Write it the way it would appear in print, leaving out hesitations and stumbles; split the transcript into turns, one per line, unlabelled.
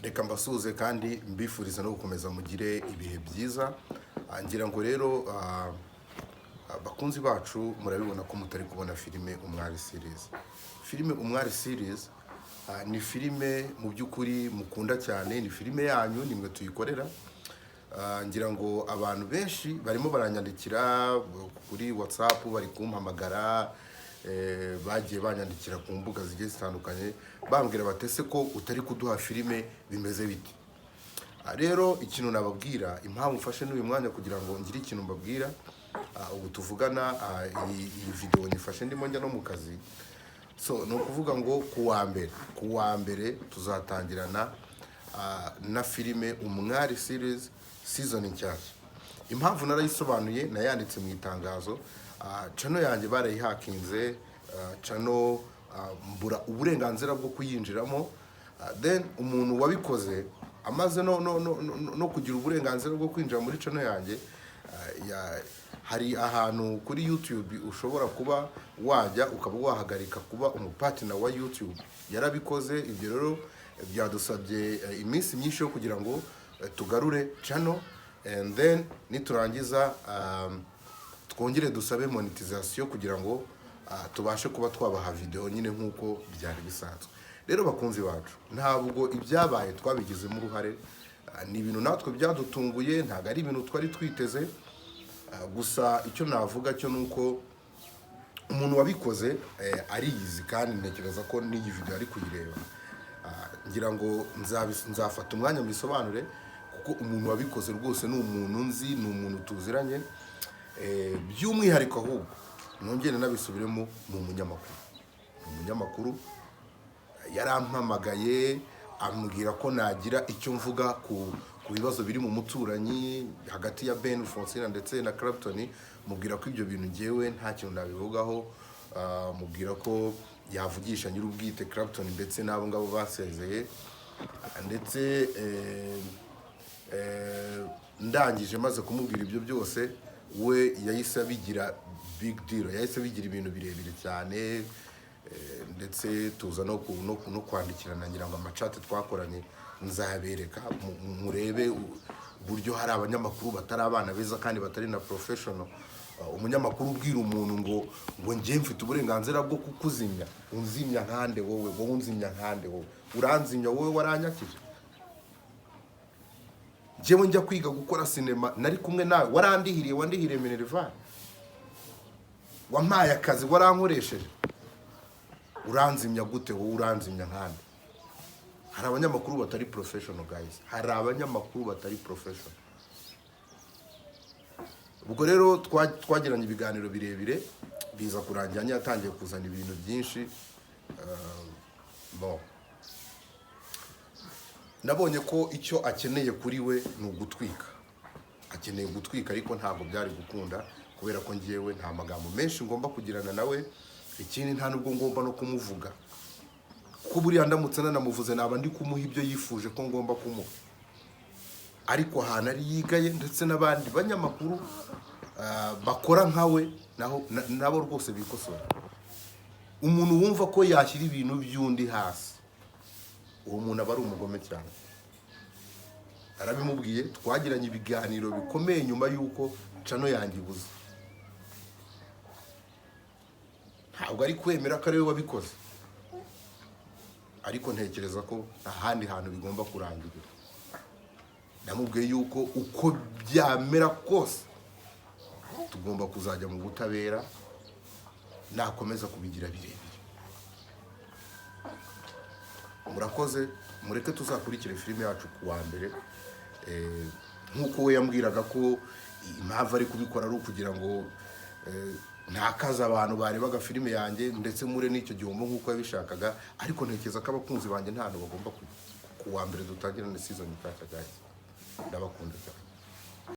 Reka mbasuhuze kandi mbifuriza no gukomeza mugire ibihe byiza. Ngira ngo rero bakunzi bacu, murabibona ko mutari kubona filime Umwari Series. Filime Umwari Series ni filime mu by'ukuri mukunda cyane, ni filime yanyu, nimwe tuyikorera. Ngira ngo abantu benshi barimo baranyandikira kuri WhatsApp, bari kumpamagara, bagiye banyandikira ku mbuga zigiye zitandukanye, bambwira bati: "Ese ko utari kuduha filime, bimeze bite?" Rero ikintu nababwira, impamvu mfashe n'uyu mwanya kugira ngo ngire ikintu mbabwira, ubu tuvugana, iyi video nyifashe ndimo njya no mu kazi. So ni ukuvuga ngo ku wa mbere tuzatangirana na filime Umwari Series season nshyashya. Impamvu narayisobanuye, nayanditse mu itangazo. Channel yanjye barayihakinze, channel mbura uburenganzira bwo kuyinjiramo. Then umuntu wabikoze amaze no kugira uburenganzira bwo kwinjira muri channel yanjye, hari ahantu kuri YouTube ushobora kuba wajya ukaba wahagarika kuba umupartner wa YouTube. Yarabikoze. Ibyo rero byadusabye iminsi myinshi yo kugira ngo tugarure channel, and then niturangiza twongere dusabe monetization kugira ngo tubashe kuba twabaha video nyine nk'uko byari bisanzwe. Rero bakunzi bacu, ntabwo ibyabaye twabigizemo uruhare. Ni ibintu natwe byadutunguye, ntabwo ari ibintu twari twiteze. Gusa icyo navuga cyo ni uko umuntu wabikoze ariyizi, kandi ntekereza ko n'iyi video ari kuyireba. Ngira ngo nzafata umwanya mbisobanure, kuko umuntu wabikoze rwose ni umuntu nzi, ni umuntu tuziranye. By'umwihariko ahubwo nongere nabisubiremo, ni umunyamakuru, ni umunyamakuru. Yarampamagaye ambwira ko nagira icyo mvuga ku bibazo biri mu muturanyi hagati ya Ben Alphonsine ndetse na Clapton. Mubwira ko ibyo bintu ngewe nta kintu nabivugaho. Mubwira ko yavugisha nyir'ubwite Clapton ndetse n'abo ngabo basezeye. Ndetse ndangije maze kumubwira ibyo byose, we yahise abigira big deal, yahise abigira ibintu birebire cyane, ndetse tuza no kwandikirana. Ngira ngo amachat twakoranye nzabereka, murebe uburyo hari abanyamakuru batari abana beza kandi batari na professional. Umunyamakuru ubwira umuntu ngo njye mfite uburenganzira bwo kukuzimya. Unzimya nkande wowe? Wowe unzimya nkande? Wowe uranzimya, wowe waranyakije. Njyewe njya kwiga gukora sinema nari kumwe nawe, warandihiriye, wandihiriye minerval, wampaye akazi, warankoresheje. Uranzimya gute wowe? Uranzimya nkande? Hari abanyamakuru batari professional, guys, hari abanyamakuru batari professional. Ubwo rero twagiranye ibiganiro birebire, biza kurangira yatangiye kuzana ibintu byinshi. Bon, nabonye ko icyo akeneye kuri we ni ugutwika, akeneye gutwika, ariko ntabwo byari gukunda kubera ko ngewe nta magambo menshi ngomba kugirana nawe. Ikindi, nta nubwo ngomba no kumuvuga, kuko buriya ndamutse nanamuvuze naba ndi kumuha ibyo yifuje ko ngomba kumuha. Ariko ahantu ari yigaye, ndetse n'abandi banyamakuru bakora nkawe, naho nabo rwose bikosora. Umuntu wumva ko yashyira ibintu by'undi hasi, uwo muntu aba ari umugome cyane. Arabimubwiye, twagiranye ibiganiro bikomeye nyuma y'uko channel yanjye ibuze. Ntabwo ari kwemera ko ari we wabikoze, ariko ntekereza ko nta handi hantu bigomba kurangirira. Namubwiye yuko uko byamera kose tugomba kuzajya mu butabera nakomeza kubigira birebire. Murakoze, mureke tuzakurikire filime yacu ku wa mbere. Nk'uko we yambwiraga ko impamvu ari kubikora ari ukugira ngo ntakaze abantu barebaga filime yanjye, ndetse mure n'icyo gihombo nk'uko yabishakaga. Ariko ntekereza ko abakunzi banjye nta hantu bagomba kujya. Ku wa mbere dutangirane season nshyashya, guys. Ndabakunda cyane.